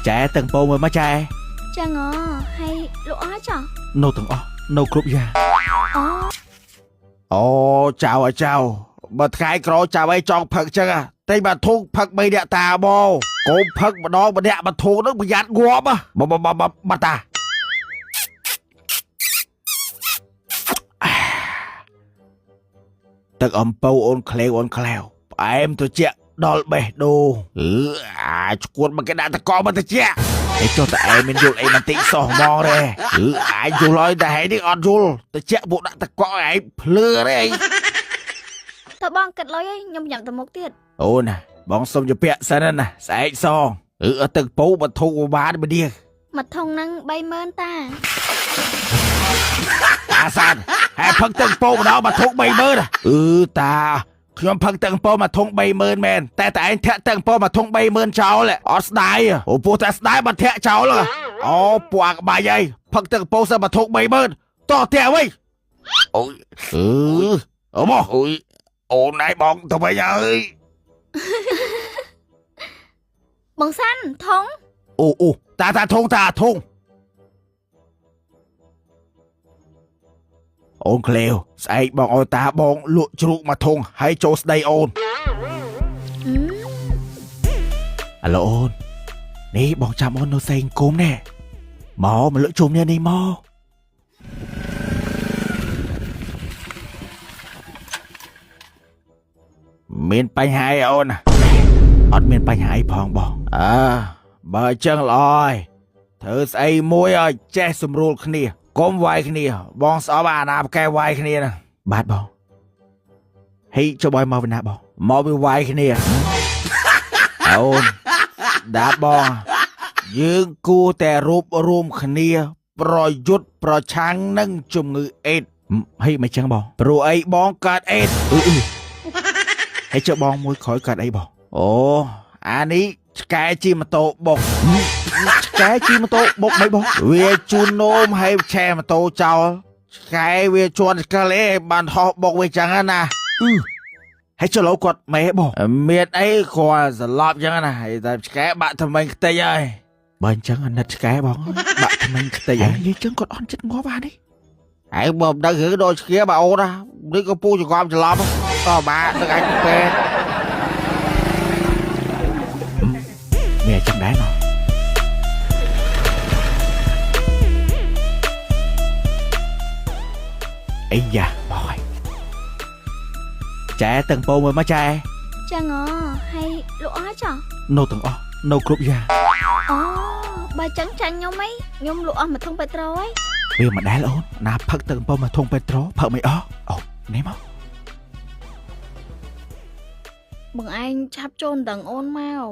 ចែទឹកពោមួយមកចែ ចឹងអូហើយលក់អស់ចោះ នៅទាំងអស់នៅគ្រប់យ៉ាង អូ អូចៅអើចៅបើថ្ងៃក្រោយចៅអីចង់ផឹកចឹងតែបើធូងផឹក3នាក់តាមកកុំផឹកម្ដងម្នាក់មួយធូងនឹងប្រយ័ត្នងាប់បបបបតាទឹកអំពៅអូនក្លេវអូនក្លែវផ្អែមត្រជាក់ដល់បេះដូងអឺអាចឈួតមកគេដាក់តកមកត្រជាក់ឯចុះតែឯងមានយល់អីបន្តិចសោះហ្មងទេអឺអាចយល់ហើយតែឯងនេះអត់យល់ត្រជាក់ពួកដាក់តកឯងភ្លឺទេ តើបងគិតលុយអីខ្ញុំញ៉ាំទៅមុខទៀត អូនណាបងសុំជពាក់សិនណាស្អែកសងអឺអត់ទឹកពោបធុបានមនេះ មួយធុងហ្នឹង30000តា អាសានហែផឹកទឹកពោម្ដងបធុ30000អឺតាខ្ញុំផឹកទឹកពោមួយធុង30000មែនតែតែឯងធាក់ទឹកពោមួយធុង30000ចោលអត់ស្ដាយអូពោះតែស្ដាយបើធាក់ចោលអូពួកអាក្បាច់អីផឹកទឹកពោសិនមួយធុង30000តោះធាក់វិញអូយអឺអូមកអូយអូនឯងបងទៅវិញហើយ បងសាន់ធុង អូអូតាតាធុងតាធុងអូនក្លេវស្អែកបងឲ្យតាបងលក់ជ្រូកមួយធុងហើយចូលស្ដីអូន អឺ អាឡូអូននេះបងចាំអូននៅសេងគុំណែមកមកលក់ជុំនេះនេះមកមានបញ្ហាអីអូនអត់មានបញ្ហាអីផងបងអើបើអញ្ចឹងល្អហើយធ្វើស្អីមួយឲ្យចេះសម្រួលគ្នាកុំវាយគ្នា បងស្អប់អាណាផ្កែវាយគ្នាណាបាទបងហេចុះបងមកវិញណាបងមកវាវាយគ្នាអូនដាបង យើងគួរតែរួបរួមគ្នា ប្រយុទ្ធប្រឆាំងនឹងជំងឺអេដហេមិនចឹងបងព្រោះអីបងកើតអេដអឺអឺហើយចុះបងមួយក្រោយកើតអីបងអូអានេះឆ្កែជិះម៉ូតូបុកឆ្កែជិះម៉ូតូបុកមិនបងវាជូននោមហើយឆែម៉ូតូចោលឆ្កែវាជន់ឆ្កលអេបានហោះបុកវាចឹងណាអឺហើយចុះលោគាត់ម៉ែបងមានអីគាត់សន្លប់ចឹងណាហើយតែឆ្កែបាក់ថ្មិញខ្ទេចហើយ បើអញ្ចឹងអាណិតឆ្កែបងបាក់ថ្មិញខ្ទេចហើយនិយាយចឹងគាត់អន់ចិត្តងាប់អានេះហើយបើមិនដឹងរឿងដូចឆ្កែបើអូនណានេះក៏ពូចងំច្រឡំតបានឹងអាចពេទ្យមានអញ្ចឹងដែរណោះអីយ៉ាមកហើយចែទាំងពោមួយមកចែ ចឹងអូហើយលក់អស់ចោះ នៅទាំងអស់នៅគ្រប់យ៉ាង អូបើចឹងចាញ់ខ្ញុំអីខ្ញុំលក់អស់មួយធុងពេត្រូអី វាមិនដែលអូនណាផឹកទឹកអំពៅមួយធុងពេត្រូផឹកមិនអស់អូនេះមក បងឯងឆាប់ចូលដណ្ដឹងអូនមក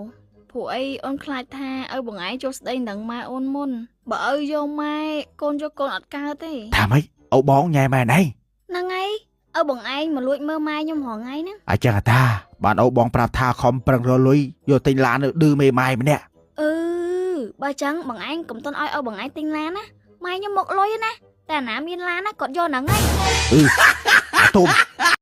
ព្រោះអីអូនខ្លាចថាឲ្យបងឯងចូលស្ដីដណ្ដឹងម៉ែអូនមុនបើឪយកម៉ែកូនយកកូនអត់កើតទេ ថាម៉េចអូបងញ៉ែម៉ែណៃ ហ្នឹងហើយឪបងឯងមកលួចមើលម៉ែខ្ញុំរាល់ថ្ងៃហ្នឹង អញ្ចឹងអាតាបានអូបងប្រាប់ថាខំប្រឹងរលុយយកទិញឡាននៅឌឺមេម៉ាយម្នាក់ អឺបើចឹងបងឯងកុំតន់ឲ្យឪបងឯងទិញឡានណាម៉ែខ្ញុំមកលុយណាតែអាណាមានឡានណាគាត់យកហ្នឹងហើយ អាទុំ